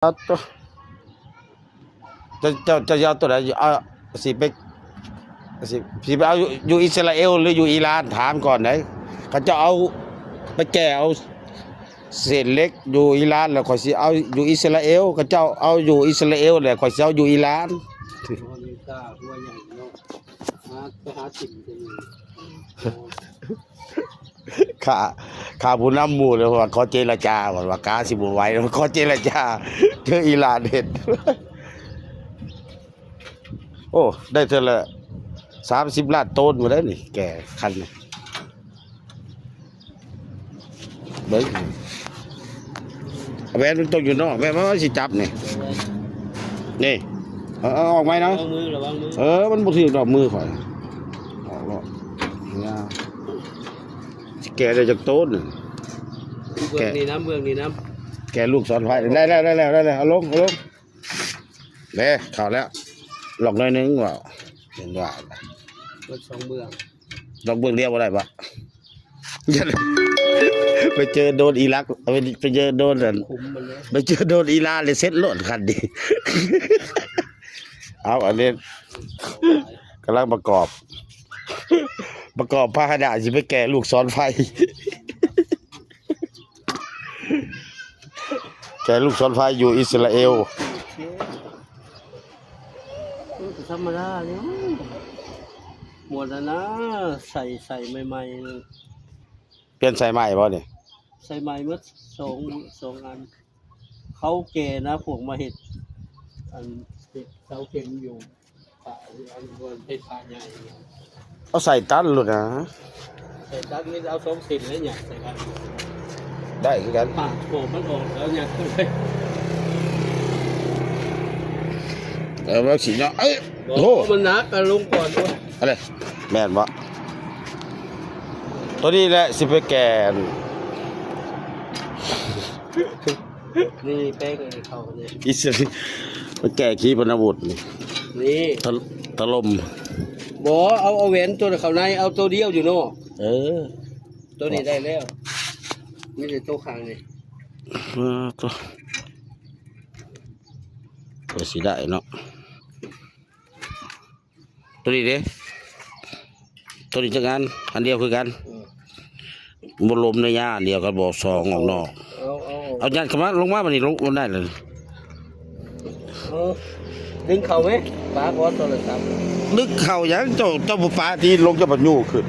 ເອົາໂຕ ເຈົ້າ ເຈົ້າ ເຈົ້າຊິເອົາໂຕໃດ? ເອົາ ຊິໄປ ຊິ ຊິໄປເອົາຢູ່ ຢູ່ອິດສະຣາເອວ ຫຼື ຢູ່ອີຣານ? ຖາມກ່ອນໄດ໋. ເຂົາເຈົ້າເອົາ ໄປແກ່ເອົາເສດເຫຼັກຢູ່ອີຣານ ແລ້ວຂ້ອຍຊິເອົາຢູ່ອິດສະຣາເອວ. ເຂົາເຈົ້າເອົາຢູ່ອິດສະຣາເອວ ແລ້ວຂ້ອຍຊິເອົາຢູ່ອີຣານ. ອໍ ມີຕາຫົວໃຫຍ່ເນາະ ຫາ ໄປຫາຖິ້ມເປັນ ຂ້າ ຂ້າຜູ້ນຳໝູ່ເລີຍວ່າຂໍເຈລະຈາ ວ່າກ້າຊິບໍ່ໄຫວ ຂໍເຈລະຈາ ເຈີອີຣານເຮັດ. ໂອ້ ໄດ້ເທື່ອລະສາມສິບລ້ານໂຕນພຸ້ນໃດ໋ນີ້ ແກ່ຄັນນີ້. ເບິ່ງ ແຫວນມັນຕົກຢູ່ນອກ ແຫວນມັນຊິຈັບນີ້ ນີ້ ເອົາ ເອົາອອກໄວ້ນະ ລະວັງມື ລະວັງມື ເອີ ມັນບໍ່ຖືກດອກມືຂ້ອຍ ອອກໂລດ ຍາ ຊິແກ່ໄດ້ຈັກໂຕນ ເບື້ອງນີ້ນຳ ເບື້ອງນີ້ນຳ ແກ່ລູກສອນໄຟ ໄດ້ແລ້ວ ໄດ້ແລ້ວ ໄດ້ແລ້ວ ເອົາລົງ ເອົາລົງ ເດ້ ເຂົ້າແລ້ວ ລອກໜ້ອຍໜຶ່ງ ເວົ້າ ເຫັນວ່າ ເບິດສອງເບື້ອງ ລອກເບື້ອງດຽວບໍ່ໄດ້ບໍ່? ໄປເຈີໂດຣນອີຣັກ ໄປ ໄປເຈີໂດຣນນັ້ນ ໄປເຈີໂດຣນອີຣານເລີຍ ເສັດໂລດຄັນນີ້. ເອົາ ອັນນີ້ກຳລັງປະກອບ ປະກອບພາຫະນະ ຊິໄປແກ່ລູກສອນໄຟ ແກ່ລູກສອນໄຟຢູ່ອິດສະຣາເອວ. ໂອເຄ ມັນກໍທຳມະດາຢູ່ ໝົດແລ້ວນະ ໃສ່ ໃສ່ໃໝ່ໆ ປ່ຽນໃສ່ໃໝ່ບໍ່ນີ້? ໃສ່ໃໝ່ໝົດ ສອງ ສອງອັນ ເຂົາແກ່ນະ ພວກມາເຮັດ ອັນ ເຮັດເສົາເຂັມຢູ່ ປະ ອັນບ່ອນໄຟຟ້າໃຫຍ່ ເອົາໃສ່ຕັນໂລດນະ ໃສ່ຕັນນີ້ເອົາສອງເສັ້ນແລ້ວຫຍັດໃສ່ກັນ ໄດ້ຄືກັນ ປາດໂກມັນອອກແລ້ວຫຍັດເຂົ້າໄປ ເອີ ມັນຊິເນາະ ເອີຍ ບໍ່ ໂອ້ ມັນໜັກ ເອົາລົງກ່ອນໂອ້ຍ ອັນນີ້ແມ່ນບໍ່? ໂຕນີ້ແຫຼະຊິໄປແກ່ ນີ້ແປ້ງອັນນີ້ເຂົ້ານີ້ ອີສະ ໄປແກ່ຂີປະນາວຸດນີ້ ນີ້ ຖະ ຖະຫຼົ່ມ ບໍ່ ເອົາ ເອົາແຫວນໂຕນັ້ນເຂົ້າໃນ ເອົາໂຕດຽວຢູ່ນອກ ເອີ ໂຕນີ້ໄດ້ແລ້ວ ມີແຕ່ໂຕຂ້າງນີ້ ເອີ ໂຕ ໂຕຊິໄດ້ເນາະ. ໂຕນີ້ເດ້ ໂຕນີ້ຈັກອັນ ອັນດຽວຄືກັນ ເອີ ບໍ່ລົມໃນຍາອັນດຽວກັນບໍ່ ສອງອອກນອກ ເອົາ ເອົາ ເອົາຍັດເຂົ້າມາ ລົງມາບັດນີ້ ລົງ ລົງໄດ້ເລີຍ ເອີ ດຶງເຂົ້າໄວ້ ປາກອອກໂທລະສັບ ດຶງເຂົ້າຫຍັງ ເຈົ້າ ເຈົ້າບໍ່ປາທີ່ລົງ ເຈົ້າບັດຍູ້ຂຶ້ນ